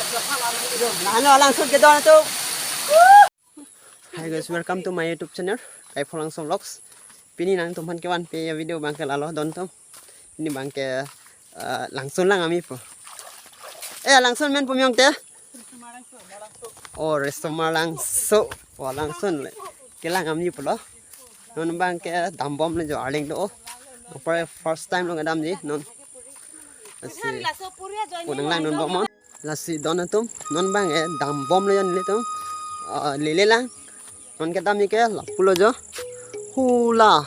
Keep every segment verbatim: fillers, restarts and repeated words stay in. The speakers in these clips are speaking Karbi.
Ano, langsung ke don atum. Hi guys, welcome to my YouTube channel, Kaipholangso Vlogs. Pini nangtumphan kevanpi avideo abangke lalo don atum. Pini abangke, eh, langsung lang ami po. Eh, langsung men pumyong te? Oh, Resomarlangso. Oh, langsung le. Kelang ami pulo. Non abangke dambomlo jo, arleng do. Apar first time lo kedamji non. Lasi, punang langdunbomnon. Lasi don atum, non abangke dambomlo jo nelitum. Ah, lele lang. Non kedamji ke lapulo jo. Hula.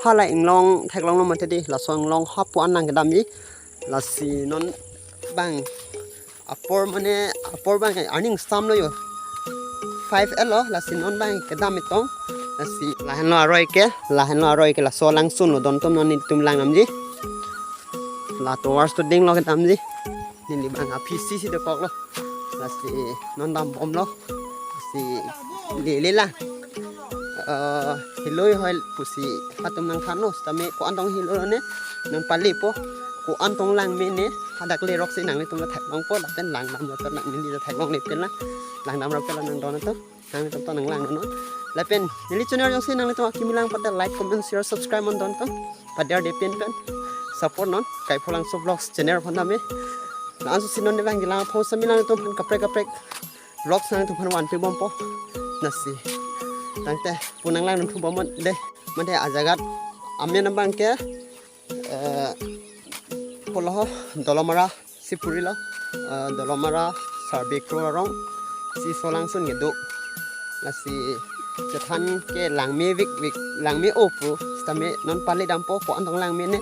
Hala inglong theklonglo mati di. Laso inglong hapu an nang kedamji. Lasi non abang apor mane apor abang arni ingsamlo jo. Five L lo, lasi non abang kedam itong. Lasi lahenlo aroi ke, lahenlo aroi ke, laso langsunlo don atum, non nelitum langdamji. La tovar studing lo kedamji. Neli abang aphisi si dokoklo. Lasi non dambomlo. Lasi lele lang. Eh, hiloi hoi pusi atum nangthanlo, sitame ko-an tong hiloi ne, non palepo, ko-an tong lang mene, hadak lerok si nanglitum ta theklongpo, lapen langdamrap nang neli ta theklongle pen lang, langdamrap pen lang nang don atum, nanglitum ta nang langnon. Lapen neli channel jongsi nanglitum akimi lang pute like, comment, share, subscribe non don atum. Padar de pen pen support non Kaipholangso Vlogs channel aphan tame. La-anso si non ne lang kelang aphan sami nangtumphan kaprek kaprek vlogs nangtumphan vanpibompo. Lasi. Tangte punang langdunthubomnon de. Mate ajagat amen abangke, eh, pulo ho Dolamara si purilo, eh, Dolamara Sarbe Kro arong si solangsun kedo. Lasi chethan ke langme vik vik, langme-o pu, sitame non paledampo, ko-an tong lang mene.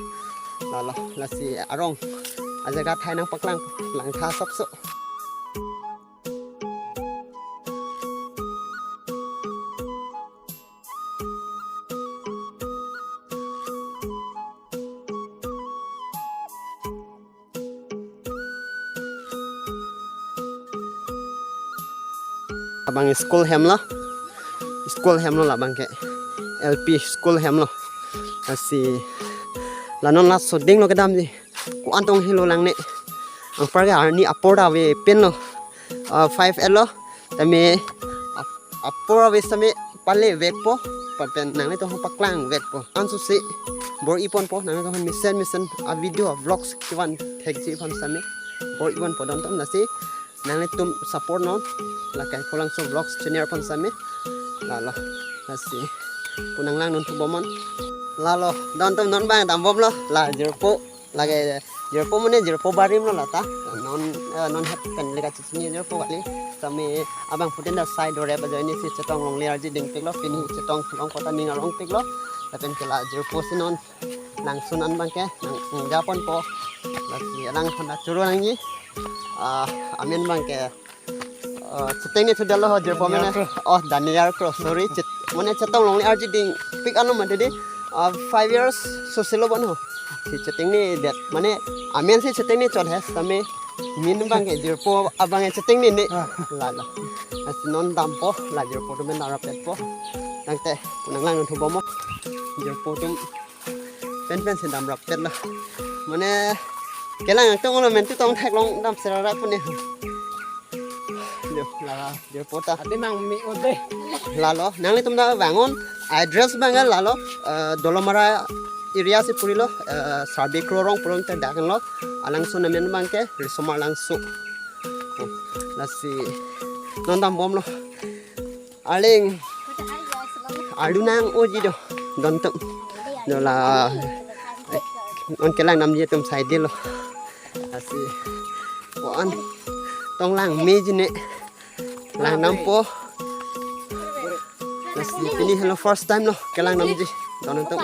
Lalo, lasi arong ajagat athai nangpaklang, langtha sopso. Labang school hemlo. School hemlo labangke. L P school hemlo. Lasi la non laso dinglo kedamji. Ko-an tong helo lang ne. Anparke arni apor ave penlo. Ah, five L lo. Tame ap-, apor ave sitame palevekpo. Papen nanglitum paklangvekpo. Anso si bor-iponpo, nanglitum mesen mesen avideo vlogs kevan thekji aphan sitame bor-iponpo don atum, lasi nanglitum support non la Kaipholangso Vlogs channel aphan sitame. Lalo, lasi punang langdunthubomnon. Lalo, don atum non abang dambomlo, la jirpo, lake jirpo mane jirpo barim lo lata. Non, eh, non het pen leka chini jirpo kali. Sitame abangphutin ta sai dore bajo ini si chetong longle arji dingpiklo, pini chetong longpo ta ning arongpiklo. Lapen ke la jirpo si non langsun an abangke nang, nangjaponpo. Lasi alang aphan ta choro nangji. Ah, amen abangke, ah, chetengne thudetlo ho jirpo mane. Daniel Kro. Oh, Daniel Kro, sorry. Chet-, mane chetong longle arji dingpik ano mate di. Ah, five years soselo bon ho. Si chetengne det. Mane amen si chetengne chot he. Sitame amen abangke jirpo abangke chetengne ne. Ah. Lalo. Lasi non dampo, la jirpo atum pen damrapetpo. Tangte punang langdunthubomnon. Jirpo atum penpen si damrapetlo. Mane kelang tonglo, men tu tong theklong dam serara pune. Yo, la jirpo ta. Adi nang mi ode. Lalo, nanglitum ta vannon, address abangke lalo, eh, Dolamara area si purilo, eh, Sarbe Kro arong pulote dak henlo, alangsun amen abangke Resomarlangso. Lasi non dambomlo. Arleng. Arlu nang-oji do. Don atum. Do la. Non kelang damji atum saidelo. Lasi. Ko-an tong langmeji ne. Langdampo. Lasi pini helo first time lo kelang damji. Don atum.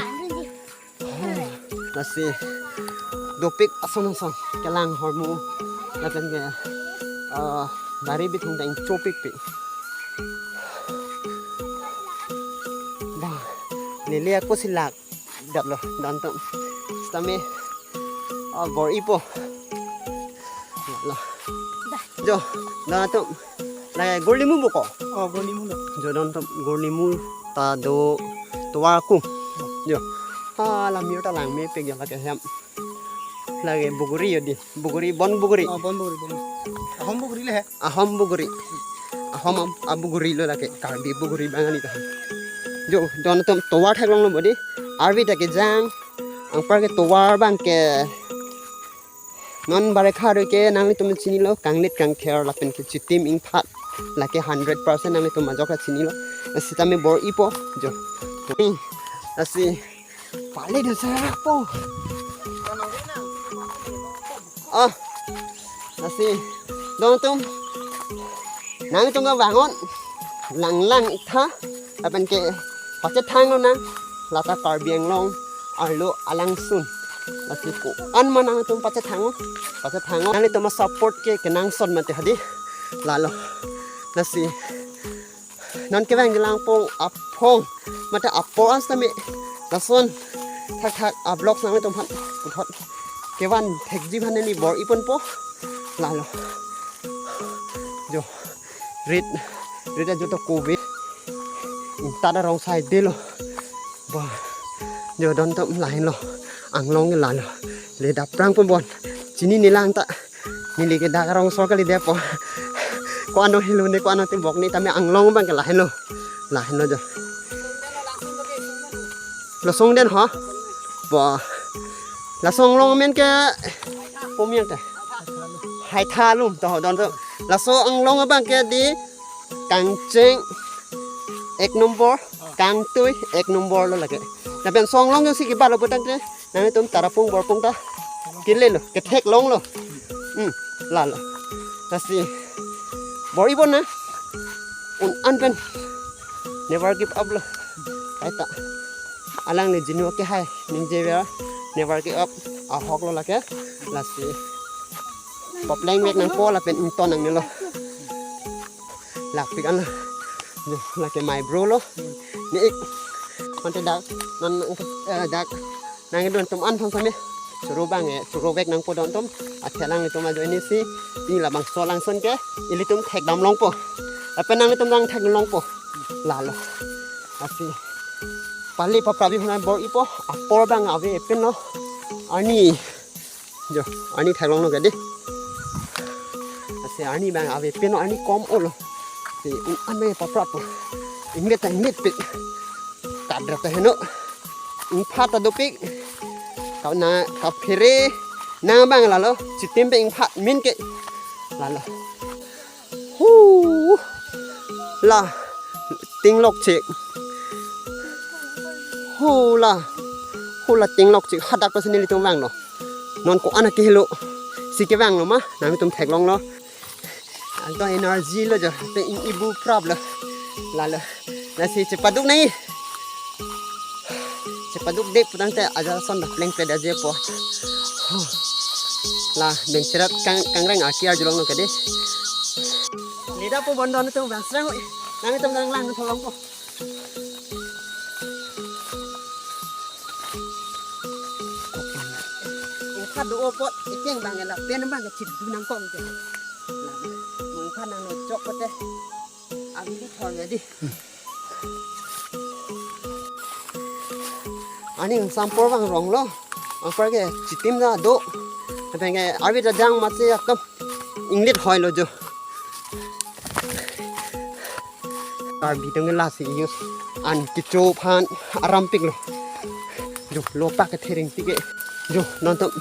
Lasi dopik ason ason kelang ahormu lapen ke, ah, bari bithung ta ingchopikpik. Bah, lele ako si lak daplo don atum. Sitame, ah, bor-ipo. Lo. Jo, don atum. La gurlimu boko. Oh, gurlimu lo. Jo don atum gurlimu ta do tovar ako. Jo. Ha, la mir ta langmepik jo lake hem. Lake buguri yo di. Buguri, bon buguri. Oh, bon buguri, bon. Ahom buguri le he. Ahom buguri. Ahom ab-, abuguri lo lake. Karbi buguri Bangali ta. Jo, don atum tovar theklonglo bo di. Arvi ta kejang. Anparke tovar abangke non barekha arve ke nanglitum chinilo, kanglit kangther lapen ke chitim ingphat. Lake hundred percent nanglitum ajok ta chinilo. Sitame bor-ipo. Jo. Hmm. Lasi pale do sa po. Ah. Lasi don atum, nanglitum kevang-ot, langlang ik tha, lapen ke pachethang lonang, lata Karbi Anglong arlo alangsun. Lasi ko-an ma nanglitum pachethang-o, pachethang-o. Nanglitum a-support ke kenangsot mate hadi. Lalo. Lasi non kevang kelangpon aphong mate apor an sitame lason thakthak a-vlogs nanglitum aphan puthot kevan thekji aphan neli bor-iponpo. Lalo. Jo. Rit, rit ajo to kove. Inta da rong sai delo. Ba. Jo, don atum lahenlo. Anglong ke lalo. Le dap prang pon bon. Chinine lang ta. Neli ke dak arong sor kalidet po. Ko-an helo ne, ko-an tebok ne, tame Anglong abangke lahenlo. Lahenlo jo. Lason den ha? Ba. Lason Anglong amen ke pom yang ta. Haitha alum to don to. Laso Anglong abangke di kangcheng ek nombor, kangtui ek nombor lo lake. Lapen laso Anglong jongsi kebalo putangte, nanglitum Tarapung Borpung ta kelelo, ketheklonglo. Hmm, lalo. Lasi bor-ipo na. Un-an pen never give up lo. Kaita. Alangli jinu ke hai ningjever, never give up. Ahok lo lake. Lasi papleng vek nangpo lapen ington nangnelo. Lakpik anlo. Jo, lake my bro lo. Ne ik. Mante dak, non, eh, dak nangdun atum an aphan sitame choro abang, eh, choro vek nangpo don atum. Athe alanglitum ajoine si, pi labangso alangsun ke ilitum thekdam longpo. Lapen nanglitum abang thekdam longpo. Lalo. Lasi pale paprap ihuna bor-ipo, apor abang ave pen lo. Arni. Jo, arni theklonglo ke di. Lasi arni abang ave pen lo, arni kom-o lo. Si un-an abang paprappo. Inglet ta inglet pik. Kadra ta heno. Ingphat ta dopik. Kau na, kaphere. Nang abang lalo. Chitim pen ingphat min ke. Lalo. Hu. La. Tinglok chik. Hu la. Hu la tinglok chik. Hadak pasi nelitum vanglo. Non ko-an akehelo. Si kevanglo ma. Nanglitum theklonglo. Anto energy lo jo. Te in ibu prap lo. Lalo. Lasi chepaduk nai. Chepaduk det putangte ajat ason ta plengple det aje po. La bengcherat kang, kangreng aki arjulonglo ke di. Leda po bon don atum bang serang oi. Nanglitum lang lang tholongpo. Ingphat do apot ikeng abang la pen abang ke chidu nangkong ke. La mo ingphat nangno chok pote. Abi di thor ya di. Arni ingsampor vang ronglo. Anparke chitim ta do. Lapen ke arvi ta dang mati atum inglit hoilo jo. Karbi atum ke lasi use an kecho aphan arampiklo. Jo, lopak ke thering tik ke. Jo, non atum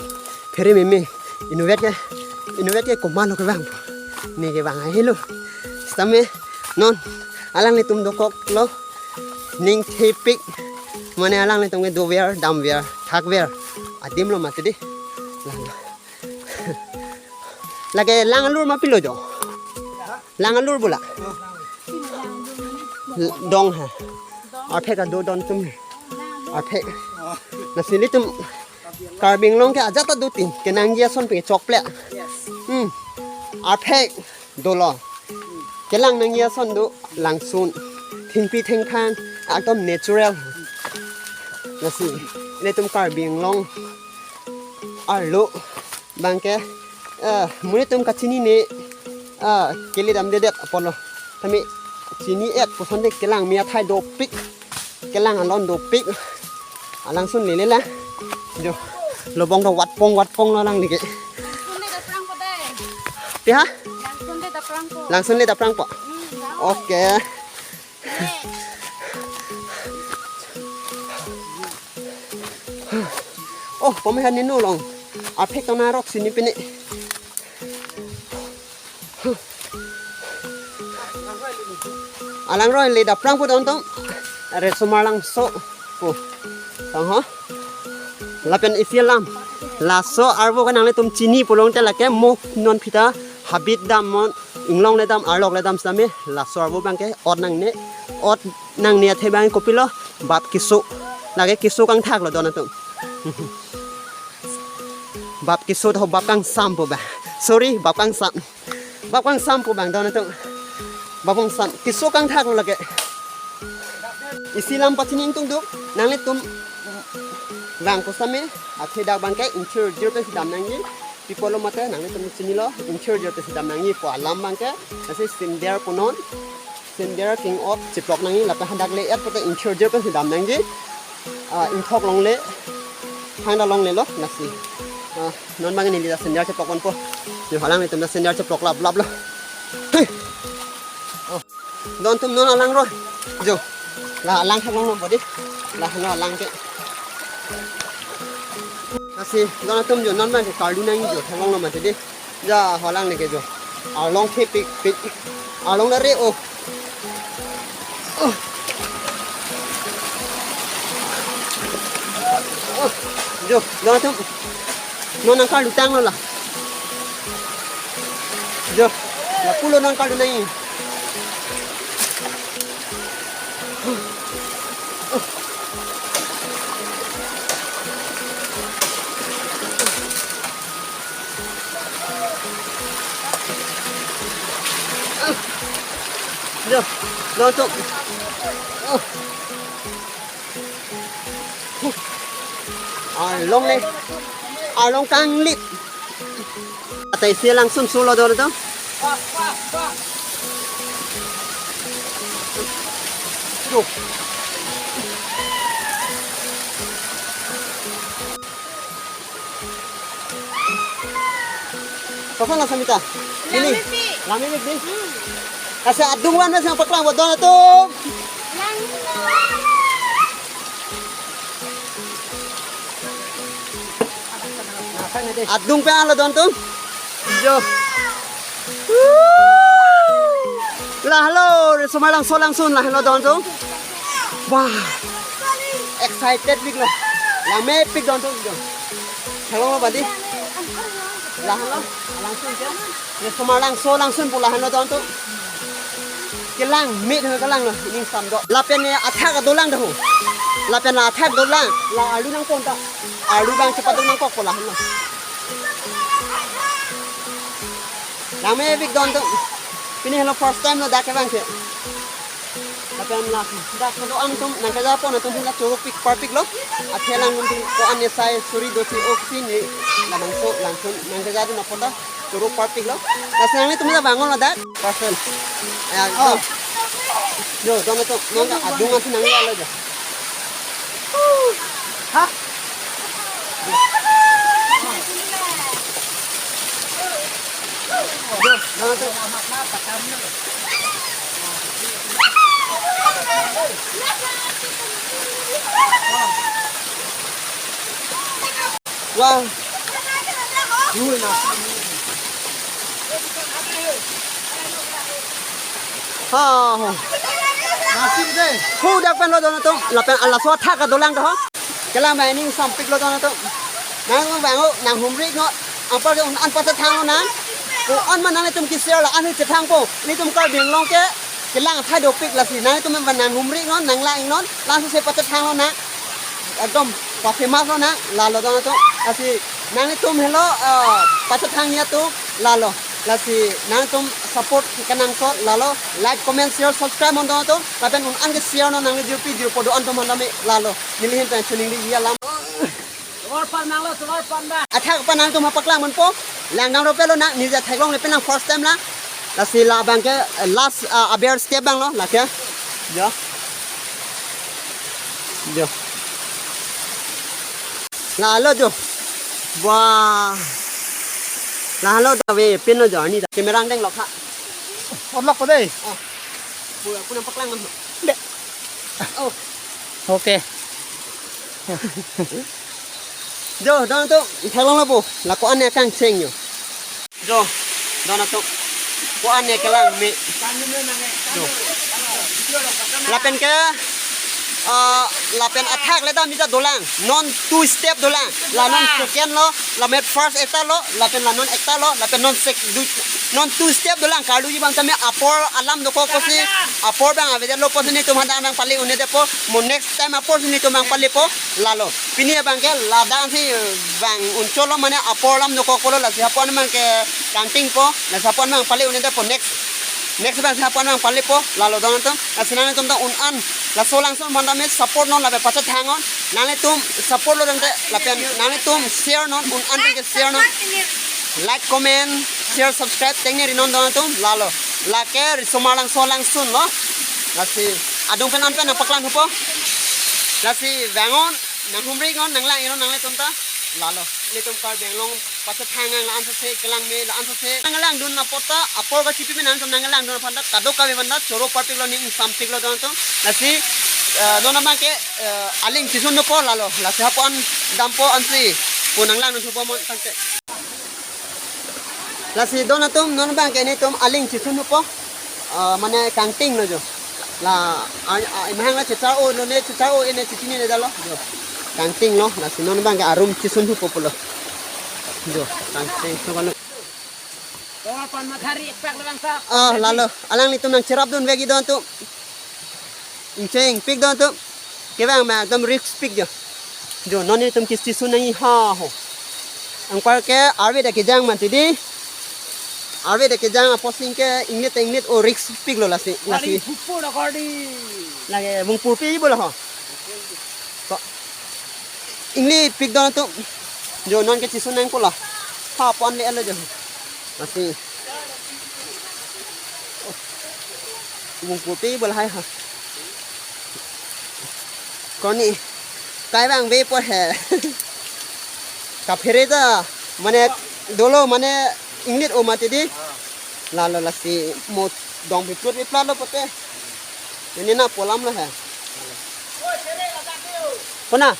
phere meme. Inutvet ke, inutvet ke komatlo kevang. Ne kevang ahelo. Sitame non alanglitum dokoklo. Ning thepik. Mane alanglitum ke dover, damver, thakver adim lo mati di. Lalo. Lake lang alur ma pilo jo. Lang alur bula. L-, dong ha. Arphek ado don atum. Arphek. Lasi ilitum Karbi Anglong ke ajat ta do tin. Kenangji ason pen chokple. Hmm. Arphek dolo. Kelang nangji ason do, langsun. Thengpi thengphan. Ekdom natural. Lasi. Ilitum Karbi Anglong arlo abangke, eh, monit atum kachinine, ah, kele damdedet apotlo. Tame chini-et puson te kelang me athai dopik, kelang alon dopik. Alangsun lele la. Jo. Lobong do watpong watpong lo lang neke. Langsun le daprang po dai. Pi ha? Langsun le daprang po. Langsun le daprang po. Hmm, lang. Oke. Oh, pame han nino long. Aphek tona rok sini pini. Alangroi le daprang po don atum. Resomar Langso po. Tang ho. Lapen isi alam. Laso arvo ke nanglitum chini pulote lake mo non phita habit dam, mo inglong le dam, arlok le dam sitame laso arvo abangke ot nangne, ot nangne athe abang kopilo, bap keso. Lake keso kangthak lo don atum. Bap keso tho bap kangsam po ba. Sorry, bap kangsam. Bap kangsam po abang don atum. Bap kangsam. Keso kangthak lo lake. Isi alam pachini ingtung duk. Nanglitum vang pusitame athe dak abangke inchurjur pen si dam nangji. Pi apotlo mate nanglitum chinilo, inchurjur pen si dam nangji pu alam abangke. Lasi sinder punon. Sinder king ot chiplok nangji, lapen hadak le-et pote inchurjur pen si dam nangji. Ah, ingthok longle, hangda longle lo, lasi. Ah, non abang neli ta sinder chiplok ponpo. Jo, halanglitum ta sinder chiplok lap lap lo. Hei. Oh. Don atum non alangroi. Jo. La alang thek longlo bodi. La no alang ke. Lasi don atum jo non abangke karlu nangji jo thek longlo mate dei. Ja, halang neke jo. Arlong thepik pik. Arlong nare o. Oh. Oh. Jo, don atum. Non nangkarlu tanglo la. Jo, lapulo nangkarlu nangji. Jo, don atum. Oh. Arlong le. Arlong kanglit. Atai isi langsun solo don atum. Jo. Koson la Samita? Ini. Lamepik. Lamepik dei. Hmm. Lasi adung van mesen paklang po don atum. Lang. Adung pen lo don atum. Jo. Lahelo, Resomar Langso langsun lahelo don atum. Wah. Excited pik lo. Lamepik don atum jo. Hello, badi. Lahelo, langsun ke. Resomar Langso langsun pu lahelo don atum. Kelang, me thang kelang lo, ining sam do. Lapen ne athak dolang do. Lapen la athak dolang, la arlu nangpon ta. Arlu abang chepadun nangkokpo lahelo. Lamepik don atum. Pini helo first time lo dak kevang ke. Lapen la dak kedo-an atum nangkejapon atum helo choro pik parpik lo. Athe lang atum ko-an ne sai suri dosi oksi ne labangso langsun nangkejadun apot ta choro parpik lo. Lasi nanglitum ta vangon lo dak. Parcel. Ya, oh. Jo, don atum, nang adung asi nang ya lo jo. Ha? Jo, don atum. Wah. Ha, ho. Nasib dei. Hu dak pen lo don atum, lapen laso athak dolang do. Kelang ba ining sampik lo don atum. Nang bang o, nanghumri non. Anpar ke un-an pachethang lo nang. Ko-an ma nanglitum ke-share la an chethangpo. Ilitum Karbi Anglong ke kelang athai dopik lasi. Nanglitum ba nanghumri non, nanglang non. Laso se pachethang lo nang. Ekdom pa famous lo nang, lalo don atum. Lasi nanglitum helo, ah, pachethang ya atum, lalo. Lasi nanglitum support kenangsot, lalo. Like, comment, share, subscribe mon don atum. Lapen un-an ke-share non nangli jirpi jirpo do-an atum han tame, lalo. Neli hin pen chuning di ya lam. Athak pa nangtum ha paklang manpo. Lang nang rope lo nang, nija theklongle penang first time la. Lasi labang ke, eh, last, ah, aber step abang lo, lake. Jo. Jo. Lalo jo. Wah. Lahelo ta ave, pinlo jo, ani ta. Camera angdeng lok ha. Orlok ko dei. Oh. Pu, pu nangpaklang lo. De. Oh. Okay. Jo, don atum, thaklonglo pu. La ko-an ne kangcheng jo. Jo, don atum. Ko-an ne kelang me. Jo. Lapen ke, ah, lapen athak le dam ita dolang. Non two step dolang. La non second lo, la met first ekta lo, lapen la non ekta lo, lapen non sec-, du-, non two step dolang. Karluji abang tame apor alam dokok pusi, apor abang avedetlo pusi nelitum hadak nangpale un-edepo, mo next time apor si nelitum nangpalepo, lalo. Pini abang ke ladak si bang uncholo mane apor alam dokok pulo, lasi hapu-an abang ke kangtingpo, lasi hapu-an abang pale un-edepo next. Next abang si hapu-an abang palepo, lalo don atum, lasi nanglitum ta un-an, laso langsun aphan tame support non lapen pachethang non, nanglitum support lo tangte, lapen nanglitum share non, un-an tangte share non, like, comment, share, subscribe, tengne ri non don atum, lalo. Lake Risomar Langso langsun lo, lasi adung pen an pen nangpaklang thupo, lasi vang non, nanghumri non, nanglang-ik non nanglitum ta, lalo. Nelitum Karbi Anglong pachethang nang la-an sose, kelang me la-an sose. Nanglangdun apot ta, apor kachipi me nangtum nanglangdun aphan ta, kadokave aphan ta, choro parpiklo, ning ingsampiklo don atum. Lasi, eh, non abang ke, eh, aling chisun thupo lalo. Lasi hapu-an dampo ansi pu nanglangdun thupo mo tangte. Lasi don atum non abang ke nelitum aling chisun thupo. Ah, mane kangting lo jo. La, a, a, imahang la chechar-o lo ne, chechar-o ne, chechinine detlo. Jo. Kangting lo, lasi non abang ke arum chisun thupo pulo. Jo, kangting thupo lo. Kawal pan mathari ekpak lo bangsa. Ah, lalo, alanglitum nangcherapdun vekji don atum. Ingcheng pik don atum. Kevang ma ekdom risk pik jo. Jo, non nelitum kis chisun nangji ha ho. Anpar ke arve ta kejang mati di. Arve ta kejang apotsi ke ingnit ingnit o risk pik lo lasi, lasi. Pupur akordi. Lake vungpurpi bolo ho. Ko. Ingni pik don atum. Jo, non ke chisun nangpo la. Hapu-an le-etlo jo. Lasi. Vungpurpi bolo hai ha. Koni kai vangvepo he. Kaphere ta mane dolo mane ingnit o mati di. Lalo lasi mo dong piplut piplat lo pote. Ini na pu alam lo he. Kona?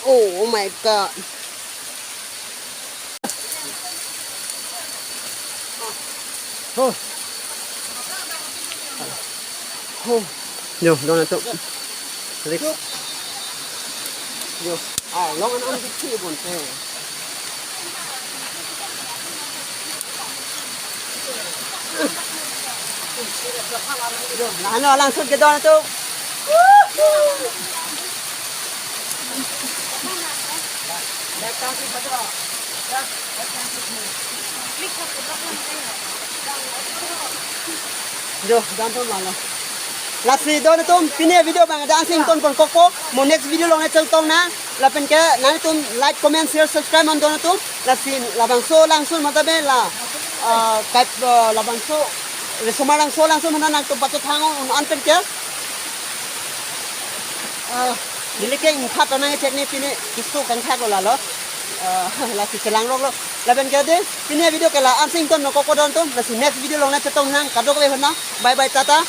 Oh, oh my God. Oh. Oh. Jo, don atum. Risk. Jo. Ah, long an an dikhi bonte. Jo, la-an lo langsung ke don atum. Jo, don atum lalo. Lasi don atum pini video abang dancing ton kon kokpo. Mo next video along cheltong nang. Lapen ke nangtum like, comment, share, subscribe non don atum. Lasi labangso langsun mata be la, ah, kait, ah, labangso Risomar Langso langsun mata nangtum pachethang un-an pen ke. Ah, neli ke ingphat nang cek ni pini kisu kangthak lo lalo. Ah, lasi chelang rok lo. Lapen ke de, pini video ke la-an sing ton nokok don atum. Lasi next video along chetong nang kadokave aphan. Bye bye, tata.